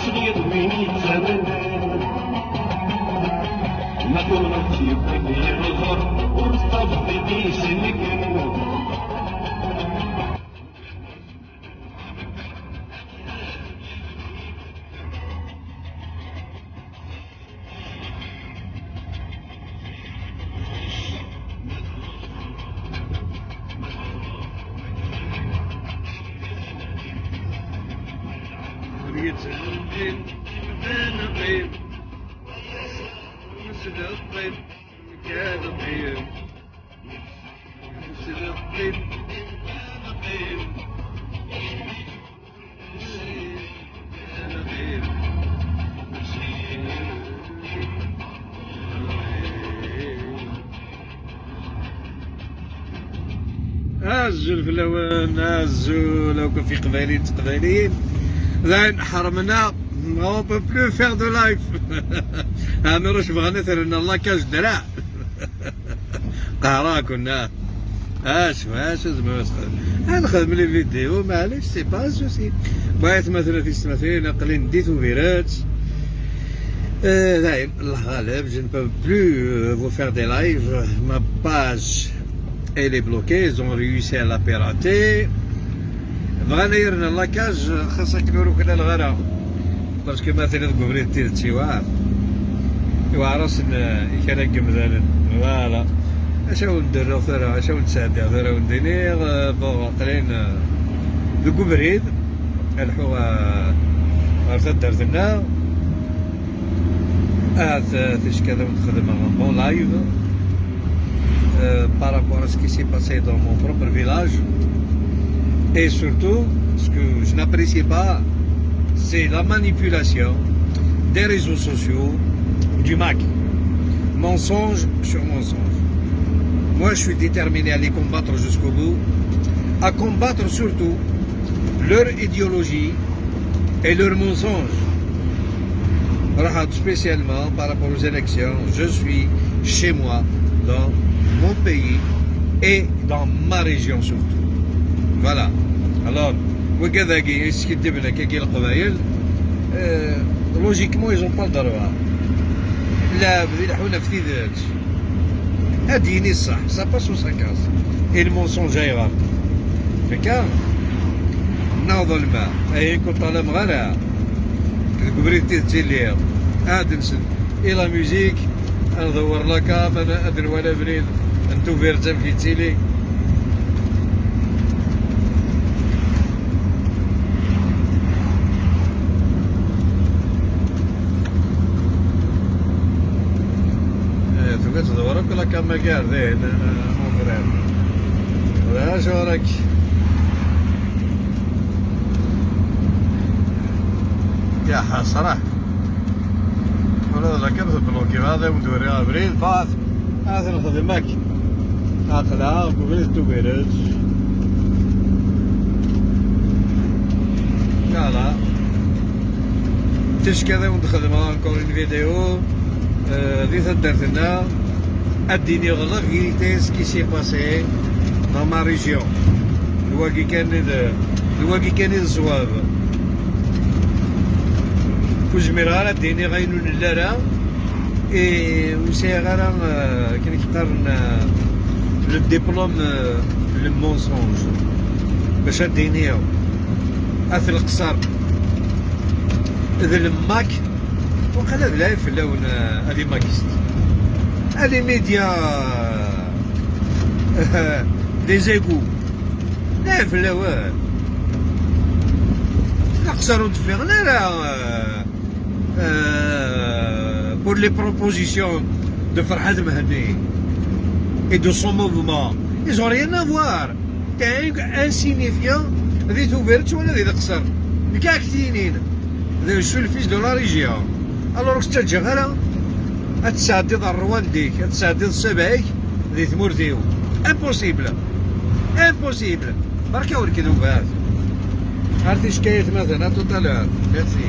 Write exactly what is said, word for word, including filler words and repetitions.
Sliɣ d win yettamen, ma tuɣeḍ-tt yewwi-d yiɣẓer, ur tettaẓeḍ i d-yesneken. Azul fell-awen, azul akk ɣef Iqbayliyen d Teqbayliyin. Dayen ḥermna, on peut plus faire de live. Ɛmiruc bɣan ad t-rren la cage draɛ. Qehraken, ah. Acu, acu tzemreḍ ad txedmeḍ? Ad nexdem les vidéos, maɛlic, c'est pas un souci. Bon, atmaten, tisetmatin, aql-in di Tubiret. Euh, dayen, Allah ɣaleb, je ne peux plus euh, vous faire des lives. Ma page, elle est bloquée, ils ont réussi à la pirater. Bɣan ad yi-rren la cage, xas akken ur uklaleɣ ara. Parce que ma tiliḍ deg ubrid d tidet yewɛer. Yewɛer-asen, eh, i kra n yemdanen. Voilà. Acu awen-d-rreɣ tura, acu awen-d-sɛeddiɣ tura, awen-d-iniɣ, eh, bon, aql-in, eh, deg ubrid, ad lḥuɣ, eh, ɣer taddart-nneɣ. Ahat, eh, ticki ad awen-d-xedmeɣ en live, euh, par rapport à ce qui s'est passé dans mon propre village. Et surtout, ce que je n'apprécie pas, c'est la manipulation des réseaux sociaux, du mac. Mensonge sur mensonge. Moi, je suis déterminé à les combattre jusqu'au bout, à combattre surtout leur idéologie et leurs mensonges. Rahat, spécialement par rapport aux élections, je suis chez moi, dans mon pays et dans ma région surtout. Voilà. Alors, wigad-agi yeskiddiben akkagi Leqbayel, euh, logiquement, ils ont pas le droit. Lɛebd ileḥḥun ɣef tidet. Ad d-yini ṣṣeḥ, ça passe ou ça casse. Et le mensonge ayɣer? Akka, naweḍ lma, ayen ku ṭalameɣ ara. Deg ubrid tidet i lliɣ. Ad nsel. Et la musique, ad nḍewwer la cam, ad, ad nwali abrid n Tubiret amek yettili. Eh, tugi ad tḍewwer akk la cam-agi ar dihin, eh, mon frère. D acu ara k-, ya ḥasra. Ula d la cam tebloki, ad awen-d-wriɣ abrid, bɣat. Ad t-nexdem akk. Aql-aɣ deg ubrid n Tubiret. Voilà. Ticki ad awen-d-xedmeɣ encore une vidéo, euh, di taddart-nneɣ. Ad d-iniɣ la vérité, ce qui s'est passé dans ma région. D wagi kan i d, d wagi kan i d ṣṣwab. Ur zmireɣ ara ad d-iniɣ ayen ur nelli ara. Et ur sɛiɣ ara, euh, akken i k-qqaren, euh, le diplôme, euh, le mensonge. Bac ad d-iniɣ at leqṣer d lemmak, waqila d lɛib fell-awen, euh, a les makistes. A les médias, euh, des égouts. Lɛib fell-awen. Leqṣer ur d-ffiɣen ara, euh, euh, pour les propositions de Ferhat Mhenni et de son mouvement. Ils ont rien à voir. T'es un insignifiant di Tubiret wala di Leqṣer. Nekk ad ak-t-yinin. Je suis le fils de la région. Alors, ur k-ttaǧǧaɣ ara ad tesɛeddiḍ ṛṛwanda-k, ad tesɛeddiḍ ṣṣaba-k di tmurt-iw. Impossible. Impossible. Berka ur k-nubat. Ar ticki ay atmaten, à tout à l'heure. Merci.